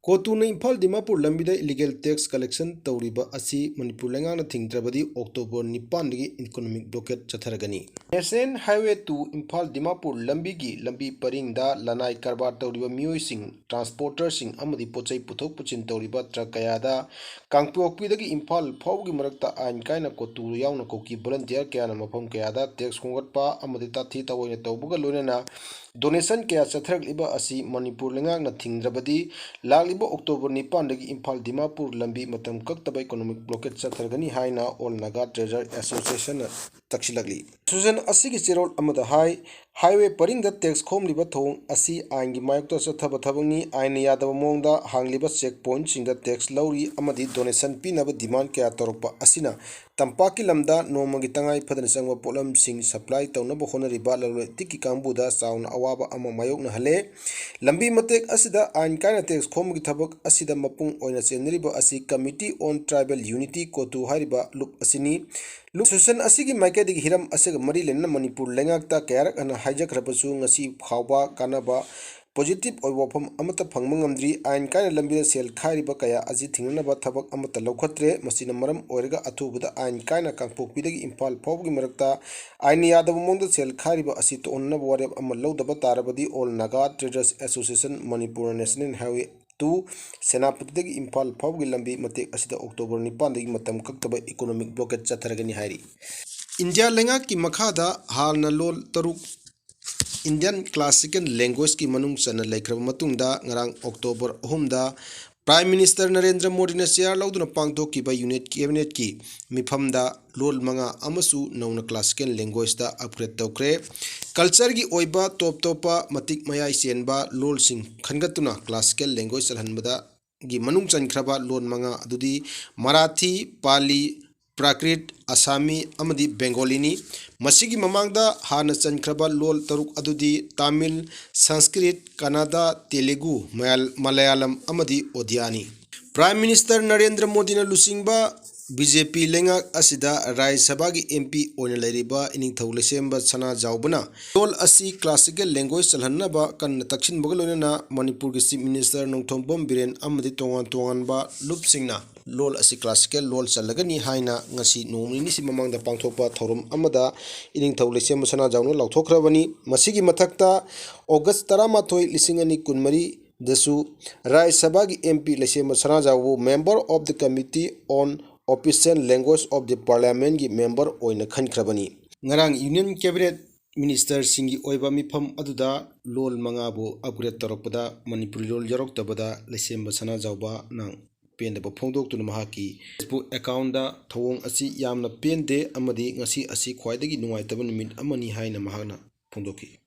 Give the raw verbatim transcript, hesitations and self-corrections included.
ꯀꯣꯇꯨꯅ ꯏꯝꯐꯥꯜ ꯗꯤꯃꯥꯄꯨꯔ ꯂꯝꯕꯤꯗ illegal tax collection ꯇꯧꯔꯤꯕ ꯑꯁꯤ ꯃꯅꯤꯄꯨꯔ ꯂꯩꯉꯥꯛꯅ ꯊꯤꯡꯗ꯭ꯔꯕꯗꯤ ꯑꯣꯛꯇꯣꯕꯔ ꯅꯤꯄꯥꯟꯗꯒꯤ ꯏꯀꯣꯅꯣꯃꯤꯛ ꯕ꯭ꯂꯣꯀꯦꯠ ꯆꯠꯊꯔꯒꯅꯤ꯫ National highway two Imphal Dimapur ꯂꯝꯕꯤꯒꯤ ꯂꯝꯕꯤ ꯄꯔꯤꯡꯗ ꯂꯅꯥꯏ ꯀꯔꯕꯥꯔ ꯇꯧꯔꯤꯕ ꯃꯤꯑꯣꯏꯁꯤꯡ, ꯇ꯭ꯔꯥꯟꯁꯄꯣꯔꯇꯔꯁꯤꯡ ꯑꯃꯗꯤ ꯄꯣꯠꯆꯩ ꯄꯨꯊꯣꯛ ꯄꯨꯁꯤꯟ ꯇꯧꯔꯤꯕ ꯇ꯭ꯔꯛ ꯀꯌꯥꯗ ꯀꯥꯡꯄꯣꯛꯄꯤꯗꯒꯤ ꯏꯝꯐꯥꯜ ꯐꯥꯎꯕꯒꯤ ꯃꯔꯛꯇ ꯑꯥꯏꯟ ꯀꯥꯏꯅ ꯀꯣꯇꯨ ꯌꯥꯎꯅ ꯀꯨꯀꯤ ꯚꯣꯂꯟꯇꯤꯌꯔ ꯀꯌꯥꯅ ꯃꯐꯝ ꯀꯌꯥꯗ ꯇꯦꯛꯁ ꯈꯣꯝꯒꯠꯄ ꯑꯃꯗꯤ ꯇꯥꯊꯤ ꯇꯥꯑꯣꯏꯅ ꯇꯧꯕꯒ ꯂꯣꯏꯅꯅ ꯗꯣꯅꯦꯁꯟ ꯀꯌꯥ ꯆꯠꯊꯔꯛꯂꯤꯕ ꯑꯁꯤ ꯃꯅꯤꯄꯨꯔ ꯂꯩꯉꯥꯛꯅ ꯊꯤꯡꯗ꯭ꯔꯕꯗꯤ ꯂꯥꯛꯂꯤꯕ ꯑꯣꯛꯇꯣꯕꯔ ꯅꯤꯄꯥꯟꯗꯒꯤ ꯏꯝꯐꯥꯜ ꯗꯤꯃꯥꯄꯨꯔ ꯂꯝꯕꯤ ꯃꯇꯝ ꯀꯛꯇꯕ ꯏꯀꯣꯅꯣꯃꯤꯛ ꯕ꯭ꯂꯣꯀꯦꯠ ꯆꯠꯊꯔꯒꯅꯤ ꯍꯥꯏꯅ ꯑꯣꯜ ꯅꯥꯒꯥ ꯇ꯭ꯔꯦꯗꯔ ꯑꯦꯁꯣꯁꯤꯌꯦꯁꯟꯅ ꯇꯛꯁꯤꯜꯂꯛꯂꯤ꯫ ꯑꯦꯁꯣꯁꯤꯌꯦꯁꯟ ꯑꯁꯤꯒꯤ ꯆꯦꯔꯣꯜ ꯑꯃꯗ ꯍꯥꯏ, ꯍꯥꯏꯋꯦ ꯄꯔꯤꯡꯗ ꯇꯦꯛꯁ ꯈꯣꯝꯂꯤꯕ ꯊꯧꯑꯣꯡ ꯑꯁꯤ ꯑꯥꯏꯟꯒꯤ ꯃꯥꯌꯣꯛꯇ ꯆꯠꯊꯕ ꯊꯕꯛꯅꯤ꯫ ꯑꯥꯏꯟꯅ ꯌꯥꯗꯕ ꯃꯑꯣꯡꯗ ꯍꯥꯡꯂꯤꯕ ꯆꯦꯛ ꯄꯣꯏꯟꯠꯁꯤꯡꯗ ꯇꯦꯛꯁ ꯂꯧꯔꯤ ꯑꯃꯗꯤ ꯗꯣꯅꯦꯁꯟ ꯄꯤꯅꯕ ꯗꯤꯃꯥꯟ ꯀꯌꯥ ꯇꯧꯔꯛꯄ ꯑꯁꯤꯅ ꯇꯝꯄꯥꯛꯀꯤ ꯂꯝꯗ ꯅꯣꯡꯃꯒꯤ ꯇꯉꯥꯏ ꯐꯗꯅ ꯆꯪꯕ ꯄꯣꯠꯂꯝꯁꯤꯡ ꯁꯄ꯭ꯂꯥꯏ ꯇꯧꯅꯕ ꯍꯣꯠꯅꯔꯤꯕ ꯂꯂꯣꯟ ꯏꯇꯤꯛꯀꯤ ꯀꯥꯡꯕꯨꯗ ꯆꯥꯎꯅ ꯑꯋꯥꯕ ꯑꯃ ꯃꯥꯌꯣꯛꯅꯍꯜꯂꯦ꯫ ꯂꯝꯕꯤ ꯃꯇꯦꯛ ꯑꯁꯤꯗ ꯑꯥꯏꯟ ꯀꯥꯏꯅ ꯇꯦꯛꯁ ꯈꯣꯝꯕꯒꯤ ꯊꯕꯛ ꯑꯁꯤꯗ ꯃꯄꯨꯡ ꯑꯣꯏꯅ ꯆꯦꯟꯅꯔꯤꯕ ꯑꯁꯤ Committee on Tribal Unity, ꯀꯣꯇꯨ ꯍꯥꯏꯔꯤꯕ ꯂꯨꯞ ꯑꯁꯤꯅꯤ꯫ ꯂꯨꯞ ꯑꯦꯁꯣꯁꯤꯌꯦꯁꯟ ꯑꯁꯤꯒꯤ ꯃꯥꯏꯀꯩꯗꯒꯤ ꯍꯤꯔꯝ ꯑꯁꯤꯒ ꯃꯔꯤ ꯂꯩꯅꯅ ꯃꯅꯤꯄꯨꯔ ꯂꯩꯉꯥꯛꯇ ꯀꯌꯥꯔꯛ ꯍꯟꯅ ꯍꯥꯏꯖꯈ꯭ꯔꯕꯁꯨ ꯉꯁꯤ ꯐꯥꯎꯕ ꯀꯥꯟꯅꯕ ꯄꯣꯖꯤꯇꯤꯚ ꯑꯣꯏꯕ ꯋꯥꯐꯝ ꯑꯃꯠꯇ ꯐꯪꯕ ꯉꯝꯗ꯭ꯔꯤ꯫ ꯑꯥꯏꯟ ꯀꯥꯏꯅ ꯂꯝꯕꯤꯗ ꯁꯦꯜ ꯈꯥꯏꯔꯤꯕ ꯀꯌꯥ ꯑꯁꯤ ꯊꯤꯡꯅꯅꯕ ꯊꯕꯛ ꯑꯃꯠꯇ ꯂꯧꯈꯠꯇ꯭ꯔꯦ꯫ ꯃꯁꯤꯅ ꯃꯔꯝ ꯑꯣꯏꯔꯒ ꯑꯊꯨꯕꯗ ꯑꯥꯏꯟ ꯀꯥꯏꯅ ꯀꯥꯡꯄꯣꯛꯄꯤꯗꯒꯤ ꯏꯝꯐꯥꯜ ꯐꯥꯎꯕꯒꯤ ꯃꯔꯛꯇ ꯑꯥꯏꯟꯅ ꯌꯥꯗꯕ ꯃꯑꯣꯡꯗ ꯁꯦꯜ ꯈꯥꯏꯔꯤꯕ ꯑꯁꯤ ꯇꯣꯛꯍꯟꯅꯕ ꯋꯥꯔꯦꯞ ꯑꯃ ꯂꯧꯗꯕ ꯇꯥꯔꯕꯗꯤ All Naga Traders Association Manipur National Highway two ꯁꯦꯅꯥꯄꯇꯤꯗꯒꯤ Imphal ꯐꯥꯎꯕꯒꯤ ꯂꯝꯕꯤ ꯃꯇꯦꯛ ꯑꯁꯤꯗ ꯑꯣꯛꯇꯣꯕꯔ ꯅꯤꯄꯥꯟꯗꯒꯤ ꯃꯇꯝ ꯀꯛꯇꯕ ꯏꯀꯣꯅꯣꯃꯤꯛ ꯕ꯭ꯂꯣꯀꯦꯠ ꯆꯠꯊꯔꯒꯅꯤ ꯍꯥꯏꯔꯤ꯫ ꯏꯟꯗꯤꯌꯥ ꯂꯩꯉꯥꯛꯀꯤ ꯃꯈꯥꯗ ꯍꯥꯟꯅ ꯂꯣꯜ ꯇꯔꯨꯛ Indian Classical Languageꯀꯤ ꯃꯅꯨꯡ ꯆꯟꯅ ꯂꯩꯈ꯭ꯔꯕ ꯃꯇꯨꯡꯗ ꯉꯔꯥꯡ ꯑꯣꯛꯇꯣꯕꯔ ꯑꯍꯨꯝꯗ Prime Minister ꯅꯔꯦꯟꯗ꯭ꯔ ꯃꯣꯗꯤꯅ ꯆꯦꯌꯥꯔ ꯂꯧꯗꯨꯅ ꯄꯥꯡꯊꯣꯛꯈꯤꯕ ꯌꯨꯅꯤꯠ ꯀꯦꯕꯤꯅꯦꯠꯀꯤ ꯃꯤꯐꯝꯗ ꯂꯣꯜ ꯃꯉꯥ ꯑꯃꯁꯨ ꯅꯧꯅ classical languageꯇ upgrade ꯇꯧꯈ꯭ꯔꯦ꯫ Cultureꯒꯤ ꯑꯣꯏꯕ ꯇꯣꯞ ꯇꯣꯞꯄ ꯃꯇꯤꯛ ꯃꯌꯥꯏ ꯆꯦꯟꯕ ꯂꯣꯜꯁꯤꯡ ꯈꯟꯒꯠꯇꯨꯅ classical language ꯆꯜꯍꯟꯕꯗꯒꯤ ꯃꯅꯨꯡ ꯆꯟꯈ꯭ꯔꯕ ꯂꯣꯜ ꯃꯉꯥ ꯑꯗꯨꯗꯤ ꯃꯔꯥꯊꯤ, ꯄꯥꯂꯤ, ꯄ꯭ꯔꯥꯀ꯭ꯔꯤꯠ, ꯑꯁꯥꯃꯤ ꯑꯃꯗꯤ ꯕꯦꯡꯒꯣꯂꯤꯅꯤ꯫ ꯃꯁꯤꯒꯤ ꯃꯃꯥꯡꯗ ꯍꯥꯟꯅ ꯆꯟꯈ꯭ꯔꯕ ꯂꯣꯜ ꯇꯔꯨꯛ ꯑꯗꯨꯗꯤ ꯇꯥꯃꯤꯜ, ꯁꯪꯁꯀ꯭ꯔꯤꯠ, ꯀꯟꯅꯗ, ꯇꯦꯂꯨꯒꯨ, ꯃꯌꯥꯜ-, ꯃꯂꯌꯥꯂꯝ ꯑꯃꯗꯤ ꯑꯣꯗꯤꯌꯥꯅꯤ꯫ Prime Minister ꯅꯔꯦꯟꯗ꯭ꯔ ꯃꯣꯗꯤꯅ ꯂꯨꯆꯤꯡꯕ ꯕꯤ ꯖꯦ ꯄꯤ ꯂꯩꯉꯥꯛ ꯑꯁꯤꯗ ꯔꯥꯖ꯭ꯌ ꯁꯚꯥꯒꯤ ꯑꯦꯝ ꯄꯤ ꯑꯣꯏꯅ ꯂꯩꯔꯤꯕ ꯏꯅꯤꯡꯊꯧ ꯂꯩꯁꯦꯝꯕ ꯁꯅꯥꯖꯥꯎꯕꯅ ꯂꯣꯜ ꯑꯁꯤ classical language ꯆꯜꯍꯟꯅꯕ ꯀꯟꯅ ꯇꯛꯁꯤꯟꯕꯒ ꯂꯣꯏꯅꯅ ꯃꯅꯤꯄꯨꯔꯒꯤ Chief Minister ꯅꯣꯡꯊꯣꯝꯕꯝ ꯕꯤꯔꯦꯟ ꯑꯃꯗꯤ ꯇꯣꯉꯥꯟ ꯇꯣꯉꯥꯟꯕ ꯂꯨꯞꯁꯤꯡꯅ ꯂꯣꯜ ꯑꯁꯤ classical ꯂꯣꯜ ꯆꯜꯂꯒꯅꯤ ꯍꯥꯏꯅ ꯉꯁꯤ ꯅꯣꯡ ꯅꯤꯅꯤꯁꯤ ꯃꯃꯥꯡꯗ ꯄꯥꯡꯊꯣꯛꯄ ꯊꯧꯔꯝ ꯑꯃꯗ ꯏꯅꯤꯡꯊꯧ ꯂꯩꯁꯦꯝꯕ ꯁꯅꯥꯖꯥꯎꯅ ꯂꯥꯎꯊꯣꯛꯈ꯭ꯔꯕꯅꯤ꯫ ꯃꯁꯤꯒꯤ ꯃꯊꯛꯇ August ꯇꯔꯥꯃꯥꯊꯣꯏ, ꯂꯤꯁꯤꯡ ꯑꯅꯤ ꯀꯨꯟꯃꯔꯤꯗꯁꯨ ꯔꯥꯖ꯭ꯌ ꯁꯚꯥꯒꯤ ꯑꯦꯝ ꯄꯤ ꯂꯩꯁꯦꯝꯕ ꯁꯅꯥꯖꯥꯎꯕꯨ Member of the Committee on Official Language of the Parliamentꯀꯤ member ꯑꯣꯏꯅ ꯈꯟꯈ꯭ꯔꯕꯅꯤ꯫ ꯉꯔꯥꯡ Union Cabinet Ministerꯁꯤꯡꯒꯤ ꯑꯣꯏꯕ ꯃꯤꯐꯝ ꯑꯗꯨꯗ ꯂꯣꯜ ꯃꯉꯥꯕꯨ upgrade ꯇꯧꯔꯛꯄꯗ ꯃꯅꯤꯄꯨꯔꯤ ꯂꯣꯜ ꯌꯥꯎꯔꯛꯇꯕꯗ ꯂꯩꯁꯦꯝꯕ ꯁꯅꯥꯖꯥꯎꯕꯅ ꯄꯦꯟꯗꯕ ꯐꯣꯡꯗꯣꯛꯇꯨꯅ ꯃꯍꯥꯛꯀꯤ Facebook accountꯇ ꯊꯧꯑꯣꯡ ꯑꯁꯤ ꯌꯥꯝꯅ ꯄꯦꯟꯗꯦ ꯑꯃꯗꯤ ꯉꯁꯤ ꯑꯁꯤ ꯈ꯭ꯋꯥꯏꯗꯒꯤ ꯅꯨꯡꯉꯥꯏꯇꯕ ꯅꯨꯃꯤꯠ ꯑꯃꯅꯤ ꯍꯥꯏꯅ ꯃꯍꯥꯛꯅ ꯐꯣꯡꯗꯣꯛꯈꯤ꯫